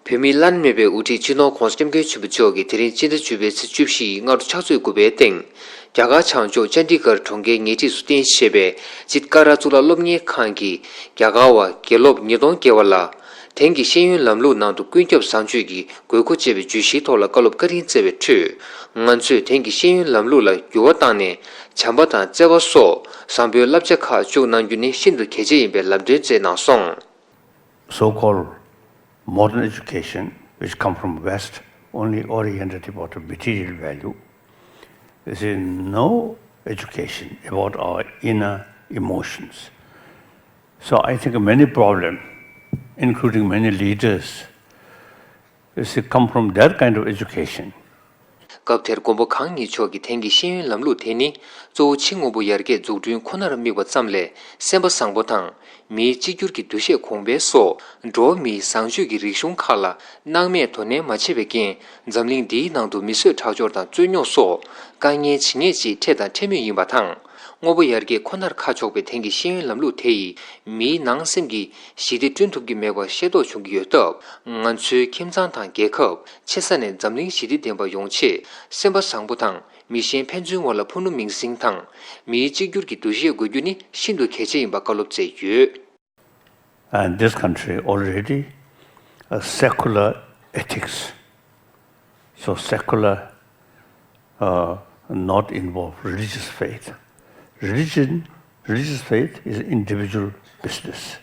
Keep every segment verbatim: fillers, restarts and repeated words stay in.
བོད་མིའི་བླ་ན་མེད་པའི་དབུ་ཁྲིད་སྤྱི་ནོར་༧གོང་ས་༧སྐྱབས་མགོན་ཆེན་པོ་མཆོག་གིས་དེ་རིང་སྤྱི་ཟླ་བཅུ་པའི་ཚེས་བཅུ་བཞི་ཡི་སྔ་དྲོ་ཕྱག་ཚོད་དགུ་པའི་སྟེང་། རྒྱ་གར་བྱང་ཕྱོགས་ཅན་ཌི་གྷར་གྲོང་ཁྱེར་ཉེ་འཁྲིས་སུ་རྟེན་གཞི་བྱས་པའི་ཅིད་ཀ་ར་གཙུག་ལག་སློབ་གཉེར་ཁང་གི་རྒྱ་གར་བ་དགེ་སློབ་ཉིས་སྟོང་བརྒལ་བ་ལ། དེང་གི་ཤེས་ཡོན་ལམ་ལུགས་ནང་དུ་ཀུན་ཁྱབ་བཟང་སྤྱོད་ཀྱི་དགོས་མཁོ་ཅེས་པའི་བརྗོད་གཞིའི་ཐོག་ལ་བཀའ་སློབ་བཀའ་དྲིན་སྩལ་བའི་ཁྲོད། ང་ཚོས་དེང་གི་ཤེས་ཡོན་ལམ་ལུགས་ལ་འགྱུར་བ་བཏང་ནས། བྱམས་པ་དང་བརྩེ་བ་སོགས་བཟང་པོའི་བསླབ་བྱ་ཁག་བཅུག་གནང་རྒྱུ་ནི་ཤིན་ཏུ་གལ་ཆེ་ཡིན་པའི་ལམ་སྟོན་སྩལ་གནང་སོང་། So-called modern education, which come from West, only oriented about the material value. There is no education about our inner emotions. So I think many problems, including many leaders, they come from that kind of education. སྐབས་དེར་མགོན་པོ་གང་ཉིད་མཆོག་གིས་དེང་གི་ཤེས་ཡོན་ལམ་ལུགས་དེ་ནི་གཙོ་བོ་ཕྱི་དངོས་པོ་ཡར་རྒྱས་འཛུགས་སྐྲུན་ཁོ་ནར་དམིགས་པ་ཙམ་ལས། སེམས་པ་བཟང་པོ་དང་། མིའི་གཅིག་གྱུར་གྱི་འདུ་ཤེས་གོང་འཕེལ་སོགས་འགྲོ་བ་མིའི་བཟང་སྤྱོད་ཀྱི་རིག་གཞུང་ཁག་ལ་སྣང་མེད་དོ་ནན་མ་བྱས་པའི་རྐྱེན། འཛམ་གླིང་འདིའི་ནང་དུ་མི་གསོད་ཁྲག་སྦྱོར་དང་རྩོད་རྙོག་སོགས་དཀའ་ངལ་ཇི་སྙེད་ཅིག་འཕྲད་དང་འཕྲད་མུས་ཡིན་པ་དང་། དངོས་པོ་ཡར་རྒྱས་ཁོ་ནར་ཁ་ཕྱོགས་པའི་དེང་གི་ཤེས་ཡོན་ལམ་ལུགས་དེ་ཡིས་མིའི་ནང་སེམས་ཀྱི་ཞི་བདེ་བསྐྲུན་ཐུབ་ཀྱི་མེད་པ་ཤེས་རྟོགས་བྱུང་གི་ཡོད་སྟབས། ང་ཚོའི་ཁྱིམ་ཚང་དང་རྒྱལ་ཁབ། ཆེ་ས་ནས་འཛམ་གླིང་ཞི་བདེ་ལྡན་པ་ཡོང་ཆེད། སེམས་པ་བཟང་པོ་དང་། མི་གཞན་ཕན་ཚུན་བར་ལ་ཕུ་ནུ་མིང་སྲིང་དང་། མིའི་གཅིག་གྱུར་གྱི་འདུ་ཤེས་དགོས་རྒྱུ་ནི་ཤིན་ཏུ་གལ་ཆེ་ཡིན་པ་བཀའ་སློབ་སྩལ་ཡོད། And this country already a secular ethics. So secular, uh, not involve religious faith. Religion, religious faith is individual business.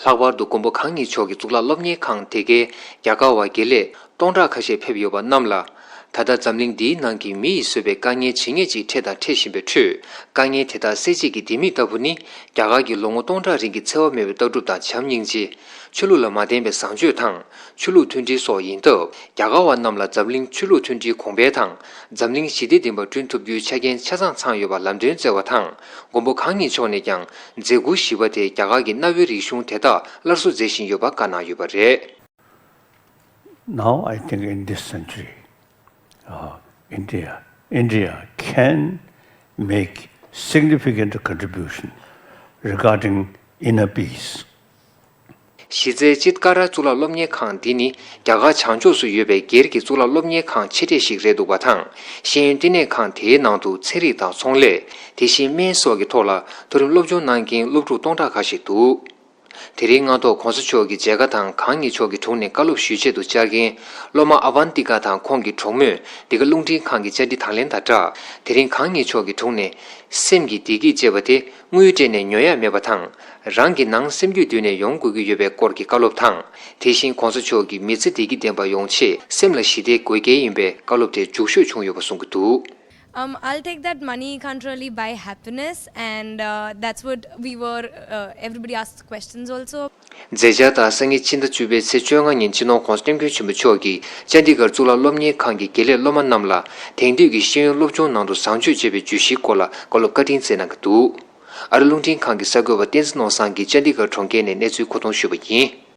ལྷག་པར་དུ་མགོན་པོ་གང་ཉིད་མཆོག་གི་གཙུག་ལག་སློབ་གཉེར་ཁང་དེ་གའི་རྒྱ་གར་བ་དགེ་ལས་སྟོང་ཕྲག་ཁ་ཤས་ཕེབས་ཡོད་པ་རྣམས་ལ། ད་ལྟ་འཛམ་གླིང་འདིའི་ནང་གི་མི་ཡིས་བཟོས་པའི་དཀའ་ངལ་ཇི་སྙེད་ཅིག་འཕྲད་དང་འཕྲད་བཞིན་པའི་ཁྲོད། དཀའ་ངལ་དེ་དག་སེལ་བྱེད་ཀྱི་ལྡེ་མིག་ལྟ་བུ་ནི། རྒྱ་གར་གྱི་ལོ་ངོ་སྟོང་ཕྲག་རིང་གི་འཚེ་བ་མེད་པའི་ལྟ་གྲུབ་དང་བྱམས་སྙིང་རྗེ། ཆོས་ལུགས་ལ་མ་བརྟེན་པའི་བཟང་སྤྱོད་དང་། ཆོས་ལུགས་མཐུན་སྒྲིལ་སོགས་ཡིན་སྟབས། རྒྱ་གར་བ་རྣམས་ལ་འཛམ་གླིང་ཆོས་ལུགས་མཐུན་སྒྲིལ་གོང་འཕེལ་དང་། འཛམ་གླིང་ཞི་བདེ་ལྡན་པ་བསྐྲུན་ཐུབ་རྒྱུའི་ཆ་རྐྱེན་ཆ་ཚང་ཚང་ཡོད་པ་ལམ་སྟོན་སྩལ་བ་དང་། མགོན་པོ་གང་ཉིད་མཆོག་ནས་ཀྱང་མཛད་ཁུར་བཞི་པ་དེ་རྒྱ་གར་གྱི་གནའ་བོའི་རིག་གཞུང་དེ་དག་སླར་གསོ་མཛད་བཞིན་ཡོད་པ་བཀའ་གནང་ཡོད་པ་རེད། Now I think in this century, uh, India, India can make significant contribution regarding inner peace. གཞི་རྩའི་ཅིད་ཀ་ར་གཙུག་ལག་སློབ་གཉེར་ཁང་འདི་ནི་རྒྱ་གར་བྱང་ཕྱོགས་སུ་ཡོད་པའི་སྒེར་གྱི་གཙུག་ལག་སློབ་གཉེར་ཁང་ཆེ་གྲས་ཤིག་རེད་འདུག་པ་དང་། ཤེས་ཡོན་བསྟི་གནས་ཁང་དེའི་ནང་དུ་ཚན་རིག་དང་ཚོང་ལས། དེ་བཞིན་སྨན་སོགས་ཀྱི་ཐོག་ལ་མཐོ་རིམ་སློབ་སྦྱོང་གནང་མཁན་སློབ་ཕྲུག་སྟོང་ཕྲག་ཁ་ཤས་འདུག་དེ་རིང་སྔ་ཐོག་༧གོང་ས་མཆོག་གི་མཇལ་ཁ་དང་གང་ཉིད་མཆོག་གི་དྲུང་ནས་བཀའ་སློབ་ཞུས་ཆེད་དུ་བཅར་མཁན་སློབ་མ་ཨ་ཝན་ཏི་ཀ་དང་ཁོང་གི་གྲོགས་མོས་འདི་ག་རླུང་འཕྲིན་ཁང་གི་བཅར་འདྲི་དང་ལེན་དང་སྦྲགས། དེ་རིང་གང་ཉིད་མཆོག་གི་དྲུང་ནས་སེམས་ཀྱི་བདེ་སྐྱིད་ཅེས་པ་དེ། དངུལ་སྤྲད་ནས་ཉོ་ཡ་མེད་པ་དང་། རང་གི་ནང་སེམས་རྒྱུད་བསྡུས་ནས་ཡོང་དགོས་ཀྱི་ཡོད་པའི་སྐོར་གྱི་བཀའ་སློབ་དང་། དེ་བཞིན་༧གོང་ས་མཆོག་གིས་མི་ཚེ་བདེ་སྐྱིད་ལྡན་པ་ཡོང་ཆེད་སེམས་ལ་ཞི་བདེ་དགོས་གལ་ཡིན་པའི་བཀའ་སློབ་དེ་མཇུག་ཤོས་བྱུང་ཡོད་པ་གསུང་གི་འདུག Um, I'll take that money can't really buy happiness, and uh, that's what we were. Uh, everybody asks questions also. མཛད་འཆར་ལྟར་སང་ཉིན་ཕྱི་ཟླ་བཅུ་པའི་ཚེས་བཅོ་ལྔ་ཉིན་སྤྱི་ནོར་༧གོང་ས་༧སྐྱབས་མགོན་ཆེན་པོ་མཆོག་གིས་ཅན་ཌི་གྷར་གཙུག་ལག་སློབ་གཉེར་ཁང་གི་དགེ་ལས་སློབ་མ་རྣམས་ལ་དེང་དུས་ཀྱི་ཤེས་ཡོན་སློབ་སྦྱོང་ནང་དུ་བཟང་སྤྱོད་ཅེས་པའི་བརྗོད་གཞིའི་སྐོར་ལ་བཀའ་སློབ་བཀའ་དྲིན་སྩལ་གནང་གི་འདུག་ཨ་རི་རླུང་འཕྲིན་ཁང་གི་གསར་འགོད་པ་བསྟན་འཛིན་ནོར་བཟང་གིས་ཅན་ཌི་གྷར་གྲོང་ཁྱེར་ནས་གནས་ཚུལ་མཁོ་གཏོང་ཞུས་པ་ཡིན།